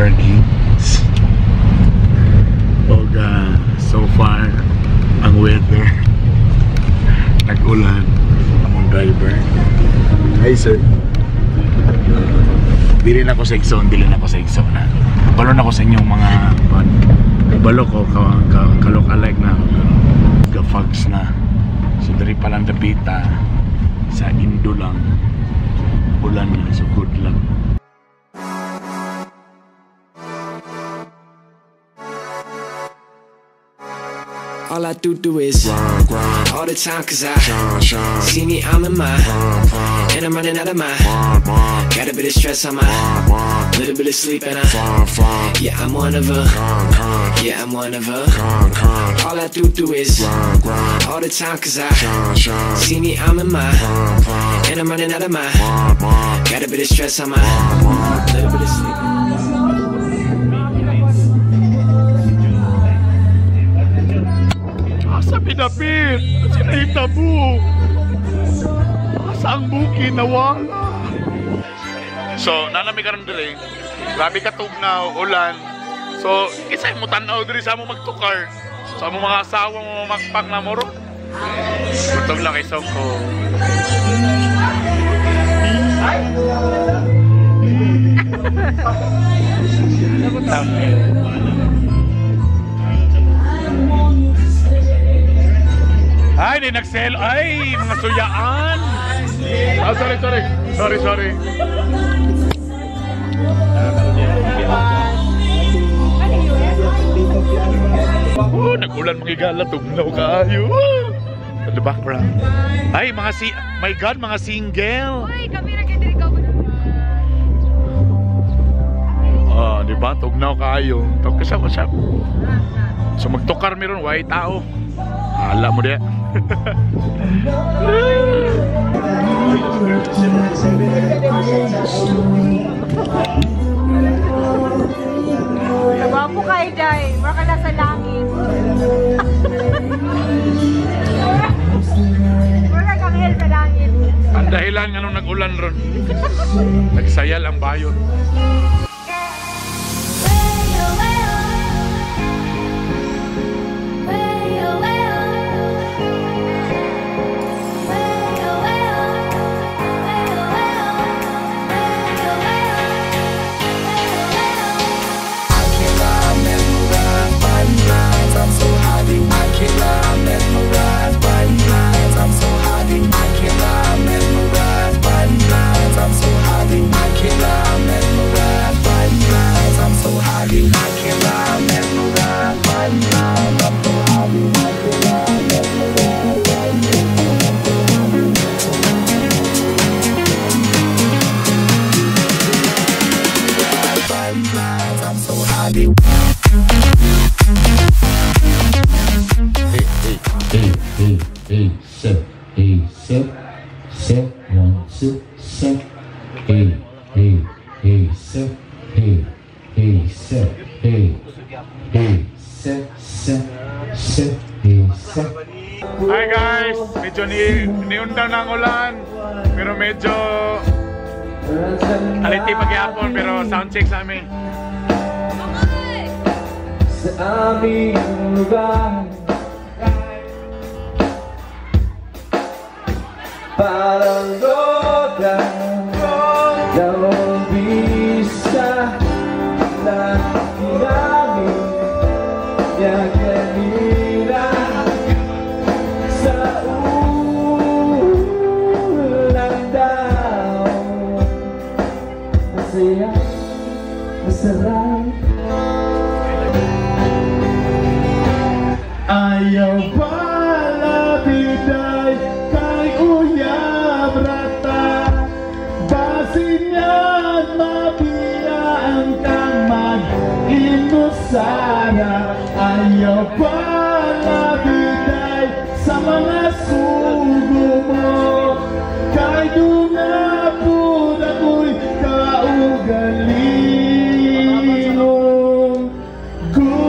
Working. Og so far ang weather nag-ulan. Among driver. Hi sir. Dili na ko sa Exxon, dili na ko sa Exxon na. Balo na ko sa inyong mga balo ko ka look alike na ako, pero ga-fogs na. So diri pa lang dapita sa Indo lang. Ulan na, so good luck. All I do is grind, grind, all the time, 'cause I shine, shine. See me, I'm in my prime, prime, and I'm running out of my prime, prime. Got a bit of stress on my prime, prime. Little bit of sleep and I fine, fine. Yeah, I'm one of a kind, kind. Yeah, I'm one of a kind, kind. All I do is grind, grind, all the time, 'cause I shine, shine. See me, I'm in my prime, prime, and I'm running out of my prime, prime. Got a bit of stress on my prime, prime. Little bit of sleep. Asa pinapit? Sinahitabo. Asa ang bukid? Nawala. So, nanami karon diri. Grabe ka tugnaw, ulan. So, kisay mo tan-aw diri sa mo magtukar. So, amo mga asawa mo makpak na moro. Gutom lang kay Soko. Ay, di nagsel. Ay, mga suyaan. Oh, sorry, sorry. Sorry, sorry. Oh, nag-ulan mga igala. Tugnaw kaayo. In the background. Ay, mga si... My God, mga single. Uy, kami nagkadirig ako naman. Oh, di ba? Tugnaw kaayo. Tug ka siya. So, magtukar meron, way tao. Alam mo di. Gwapo kayo, Day. Mura ka na sa langit. Mura kang hell sa langit. Ang dahilan nga nung nag-ulan ron. Nagsayal ang bayon. Hi guys, medyo niundang ng ulan, pero medyo aliti pagyapon, pero sound check sa amin. Sa aming lugar, parang loda ng bisa na namin niya kanina sa ulan daw. Masaya, masarap. Ayaw pala biday kay uyab rata. Basin yan mabiyaan kang mag-inusara. Ayaw pala biday sa mga sugo mo. Kay dunga po ako'y kaugalingong gusto.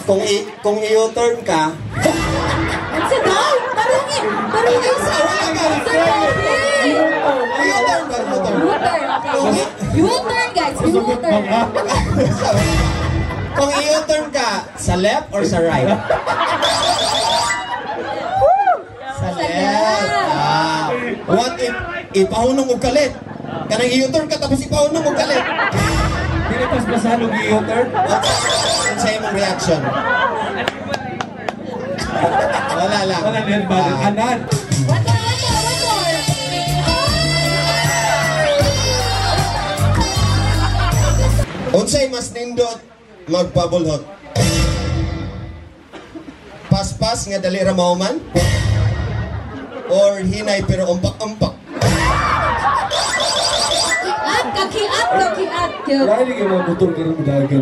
Kung i-U-turn ka, Sa daw! Tarungi! Tarungi! Sa wala ka. Sa gabi! U-turn ba? U-turn. U-turn, okay. U-turn, guys! U-turn. Kung i-U-turn ka, sa left or sa right? Sa left. Ah. What if ipahunong og kalit? Kanang i-U-turn ka tapos ipahunong og kalit. Dili pas basahan og i-U-turn. What sa imong reaction? Wala lang. Wala niyan ba? Ah. Anan. One more, one more, one more! Unsay mas nindot magpabulhot? Paspas nga dali ra mahuman? Or hinay pero umpak-umpak? Kakiat! Kakiat! Kakiat! Dahil yung mga motor karon modagan.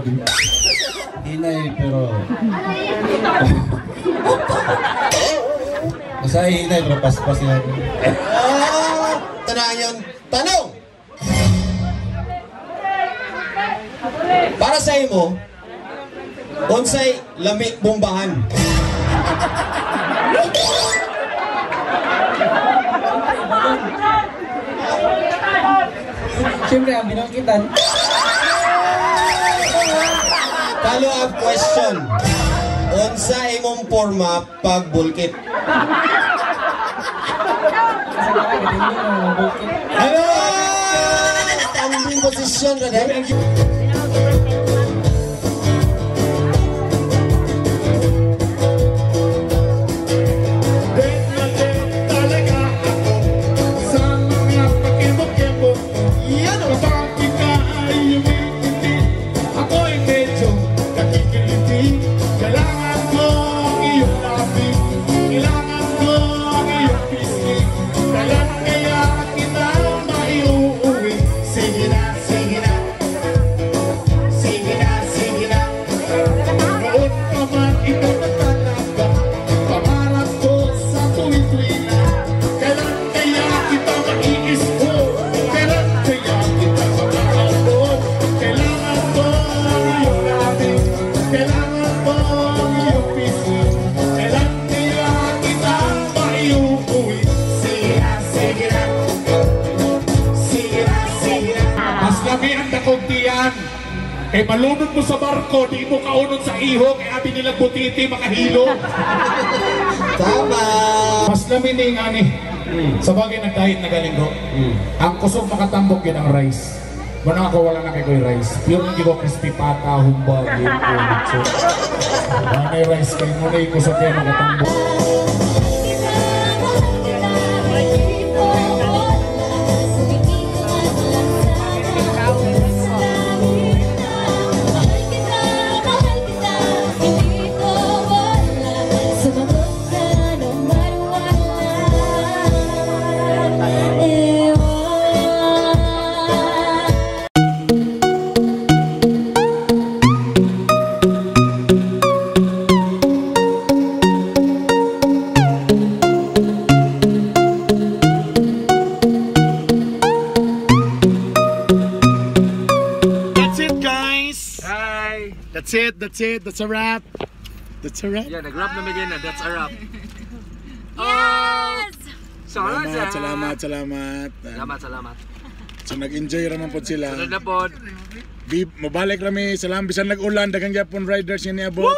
Hinay pero Basta hinay pero paspas yan. Ah, tanayon yun. Tanong! Para sa imo, unsay lami bombahan? Siyempre ang binangkitan. Follow-up question. Unsa imong forma pag bulkit? Ano? Standing position ra dai. Talaga ako sa mga pakibo-kibo. Yan o. Kapag ika ay umingiti, ako'y medyo nakikiliti. Kailangan ko ang iyong labi, kailangan ko ang iyong pisngi. Kailan kaya kita maiuuwi? Sige na, sige na. Sige na, sige na. Noon pa man ikaw na talaga, pangarap ko sa tuwi-tuwi na. Kailan kaya kita maiisko? Kailan kaya kita makakaabot? Kailangan ko ang iyong labi, kailangan ko ang iyong pisngi. Kailan kaya kita maiuuwi? Sige na, sige na. Sige na, sige na. Mas lami ang dakong tiyan. Kay malunod mo sa barko, di mo kaunod sa iho, kay abi nilang butiti, makahilo. Tama. Mas lami ni nga ni. Sa bagay nag-diet na galing ko. Ang kusog makatambok yun ang rice. Muna ako wala na kay ko'y rice. Pure lang ko crispy pata, humba, gito, so. Wala na yung rice kay muna yung kusog kayo makatambok. That's it, guys! Hi! That's it, that's it, that's a wrap. That's a wrap. Yeah, nag-wrap na may na. That's a wrap. Yes! Salamat, salamat, salamat. Salamat, salamat. So nag-enjoy raman po sila. Sunod na pod. Mabalik rami, salamat bisan nag-ulan, daghang gyapon riders nga niabot.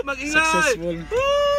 Mag-ingay! Successful. Woo!